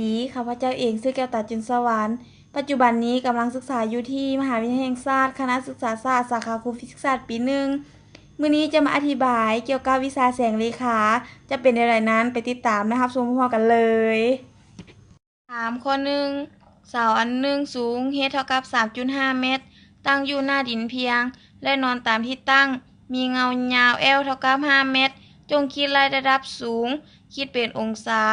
ດີ ຂ້າພະເຈົ້າເອງຊື່ແກ້ວຕາ ຈຸນສະຫວັນ. ປັດຈຸບັນນີ້ກຳລັງສຶກສາຢູ່ທີ່ມະຫາວິທະຍາໄລແຫ່ງຊາດ ຄະນະສຶກສາສາດ ສາຂາຄູຟີສິກສາດ ປີໜຶ່ງ. ມື້ນີ້ຈະມາອະທິບາຍກ່ຽວກັບວິຊາແສງເລຂາ ຈະເປັນແນວໃດນັ້ນ ໄປຕິດຕາມ ແລະ ຮັບຊົມພ້ອມກັນເລີຍ. ຖາມຂໍ້ໜຶ່ງ, ເສົາອັນໜຶ່ງສູງ h ເທົ່າກັບສາມຈຸດຫ້າແມັດ, ຕັ້ງຢູ່ໜ້າດິນພຽງ ແລະ ນອນຕາມທິດຕັ້ງ, ມີເງົາຍາວ L ເທົ່າກັບຫ້າແມັດ. ຈົ່ງຄິດໄລ່ລະດັບສູງ ຄິດເປັນອົງສາ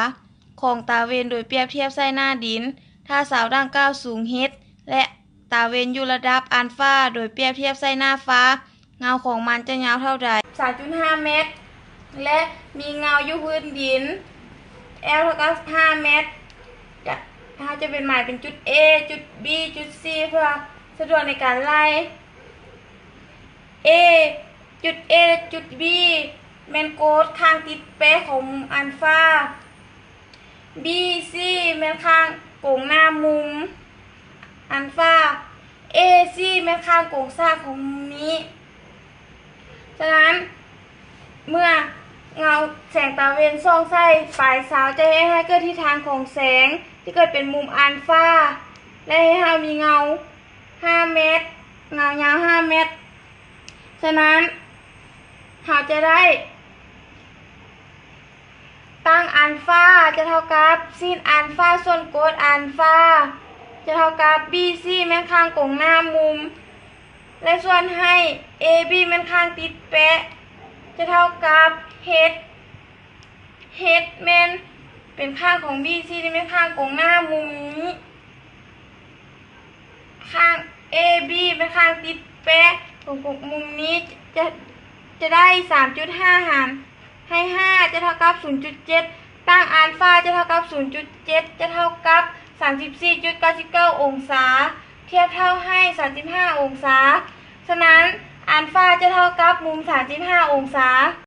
ຂອງຕາເວັນໂດຍປຽບທຽບໃສ່ໜ້າດິນ. ຖ້າເສົາດັ່ງກ່າວສູງ h ແລະ ຕາເວັນຢູ່ລະດັບອານຟາ ໂດຍປຽບທຽບໃສ່ໜ້າຟ້າ, ເງົາຂອງມັນຈະຍາວເທົ່າໃດ? ສາມຈຸດຫ້າແມັດ ແລະ ມີເງົາຢູ່ພື້ນດິນ L ເທົ່າກັບຫ້າແມັດ. ຈະ ເຮົາຈະເປັນໝາຍເປັນຈຸດ A ຈຸດ B ຈຸດ C ເພື່ອສະດວກໃນການໄລ່. A ຈຸດ A ແລະ ຈຸດ B ແມ່ນໂກດຂ້າງຕິດແປະຂອງມຸມອານຟາ. BC ແມ່ນຂ້າງກົງໜ້າມຸມອານຟາ. AC ແມ່ນຂ້າງກົງສາກຂອງມຸມນີ້. ສະນັ້ນ ເມື່ອເງົາແສງຕາເວັນສ່ອງໃສ່ປາຍເສົາ ຈະເຮັດໃຫ້ເກີດທິດທາງຂອງແສງທີ່ເກີດເປັນມຸມອານຟາ ແລະ ເຮັດໃຫ້ເຮົາມີເງົາຫ້າແມັດ, ເງົາຍາວຫ້າແມັດ. ສະນັ້ນ ເຮົາຈະໄດ້ ຕັ້ງອານຟາຈະເທົ່າກັບຊິນອານຟາສ່ວນໂກດອານຟາ ຈະເທົ່າກັບ BC ແມ່ນຂ້າງກົງໜ້າມຸມ ແລະ ສ່ວນໃຫ້ AB ແມ່ນຂ້າງຕິດແປະ ຈະເທົ່າກັບ H H ແມ່ນເປັນຂ້າງຂອງ BC ທີ່ແມ່ນຂ້າງກົງໜ້າມຸມນີ້. ຂ້າງ AB ແມ່ນຂ້າງຕິດແປະຂອງ ຂອງມຸມນີ້ ຈະ ຈະໄດ້ສາມຈຸດຫ້າຫານໃຫ້ຫ້າ ຈະເທົ່າກັບສູນຈຸດເຈັດ. ຕັ້ງອານຟາຈະເທົ່າກັບສູນຈຸດເຈັດ ຈະເທົ່າກັບສາມສິບສີ່ຈຸດເກົ້າສິບເກົ້າອົງສາ ທຽບເທົ່າໃຫ້ສາມສິບຫ້າອົງສາ. ສະນັ້ນ ອານຟາຈະເທົ່າກັບມຸມສາມສິບຫ້າອົງສາ.